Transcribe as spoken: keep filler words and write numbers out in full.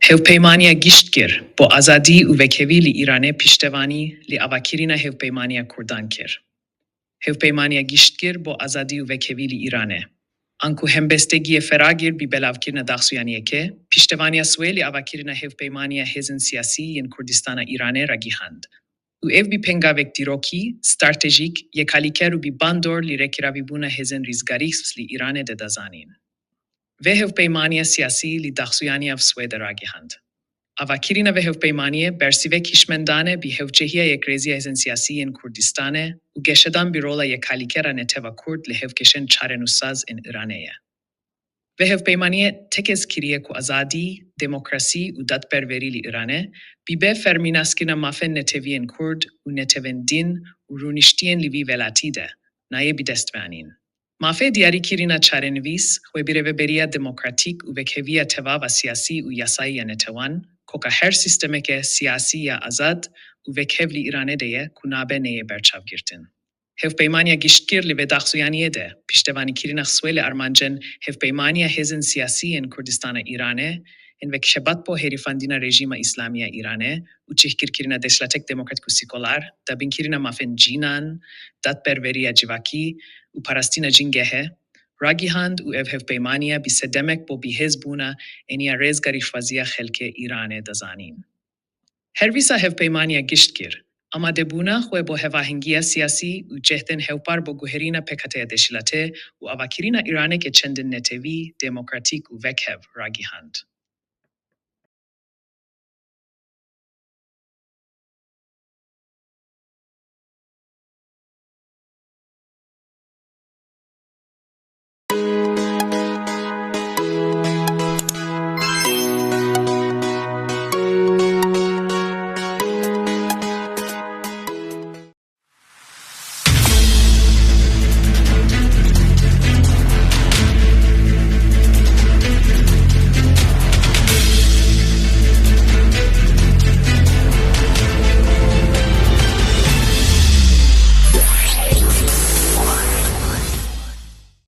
Hevpeymaniya Giştgir bo Azadî û Vekhevî li Îranê piştevanî li avakirina Hevpeymaniya Kurdan kir. Hevpeymaniya Giştgir bo Azadî û Vekhevî li Îranê, anku hembestegiyê Feragir bi belavkirina daxuyaniyeke, piştevaniya swê li avakirina Hevpeymaniya Hêzên Siyasî yên Kurdistana Îranê ragihand û ev bi pengavek dîrokî, stratejîk, yekalîker û bi bandor li rêkirabîbûna hêzên rîzgarî li Îranê de da zanîn. Vê hevpeymaniya siyasî li daxuyaniya swê de ragihand. Avakirina vê hevpeymaniyê bersîvek hişmendan e bi hevcehiya yekrêziya hêzên siyasî yên Kurdistanê û geşedan bi rola yekalîkera neteva Kurd li hevkêşên çarenûsaz ên Îranê ye. Vê hevpeymaniyê tekez kiriye ku azadî, demokrasî û dadperwerî li Îranê, bi bê fermînaskirina mafên netewî yên Kurd û netewên din û rûniştiyên li vî welatî de, nayê bi dest ve anîn. Mafê diyarîkirina çarenivîs, xwebirêveberiya demokratîk û vekheviya tevava siyasî û yasayî ya netewan, koka her sîstemeke siyasî ya azad û vekhev li Îranê de ye ku nabe neyê berçavgirtin. Hevpeymaniya giştgir li vê daxuyaniyê de, piştevanîkirina xwe li armancên Hevpeymaniya Hêzên Siyasî yên Kurdistana Îranê, yên vekşebat bo herifandina rejîma Îslamî ya Îranê û çihkirkirina desthilatek demokratîk û sîkolar, dabînkirina mafên cînan, dadperweriya civakî û parastina cîngehê, ragihand û ev hevpeymaniya bi sedemek bo bihêzbûna eniya rêzgarîxwaziya xelkê Îranê da zanîn. Her wisa hevpeymaniya giştgir, amadebûna xwe bo hevahengiya siyasî û cehdên hevpar bo guherîna pêkhateya desthilatê û avakirina Îraneke çendin netewî, demokratîk û vekhev ragihand.